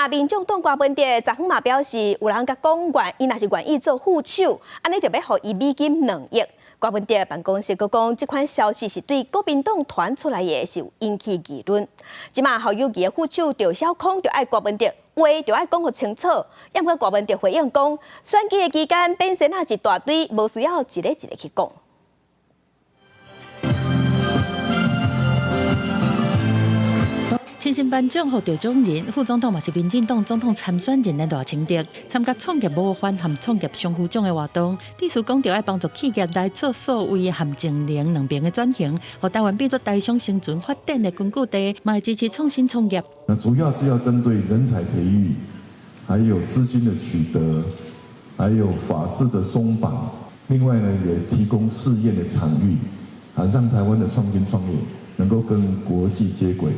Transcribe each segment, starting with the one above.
啊，民眾黨郭文哲昨昏嘛表示，有人共講願，伊若是願意做副手，按呢就欲予伊美金2億。郭文哲辦公室閣講，這款消息是對國民黨傳出來的，是有引起議論。這馬侯友宜的副手趙少康就愛郭文哲話就愛講予清楚，毋過郭文哲回應講，選舉的期間變仙仔一大堆，無需要一個一個去講。親身頒獎予趙宗仁，副總統嘛是民進黨總統參選人的賴清德參加創業模範和創業雙副獎的活動，致詞講著愛幫助企業來做數位和智能兩邊的轉型，予台灣變做台商生存發展的根據地，嘛會支持創新創業。那主要是要針對人才培育，還有資金的取得，還有法制的鬆綁，另外呢，也提供試驗的場域，啊，讓台灣的創新創業能夠跟國際接軌。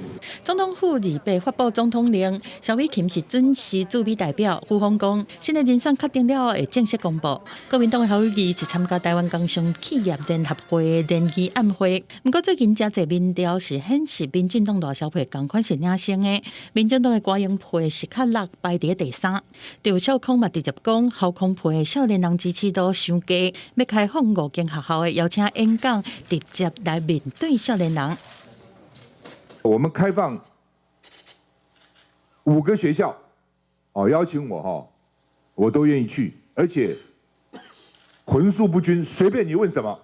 總統府28發布總統令，蕭美琴是準時駐美代表。傅峰講，新的人選確定了後會正式公布。國民黨的侯友宜是參加台灣工商企業聯合會聯誼晚會。毋過最近誠濟民調是顯示民進黨賴蕭配仝款是領先的，民進黨的郭英配是較落排佇第三。趙少康嘛直接講，侯康配的少年人支持度傷低，欲開放五間學校的邀請演講，直接來面對少年人。我們開放五個學校，哦，邀請我哈，我都願意去，而且葷素不均，隨便你問什麼，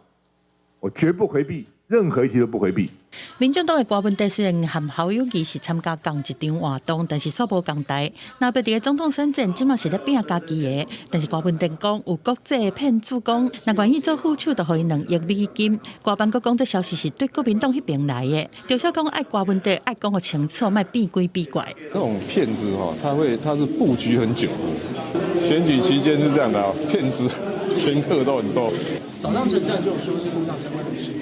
我絕不迴避，任何一題都不迴避。民進黨的郭文哲雖然和侯友宜是參加仝一場活動，但是煞無仝台。若別佇個總統選戰，這馬是咧拚家己的。但是郭文哲講，有國際騙子講，若願意做副手，就予伊2億美金。郭辦閣講，這消息是對國民黨彼邊來的。趙少康愛郭文哲愛講予清楚，莫變鬼變怪。這種騙子哈，他會他是布局很久。選舉期間是這樣的啊，騙子掮客都很多。早上陳善就說是路上相關人士。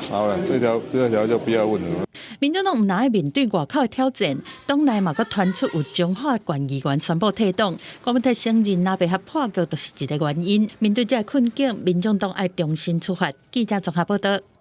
好了，這條就不要問了。民進黨毋但愛面對外口的挑戰，黨內嘛閣傳出有彰化縣議員宣布退黨，郭文哲承認若袂合破局，就是一個原因。面對這个困境，民眾黨愛重新出發。記者綜合報道。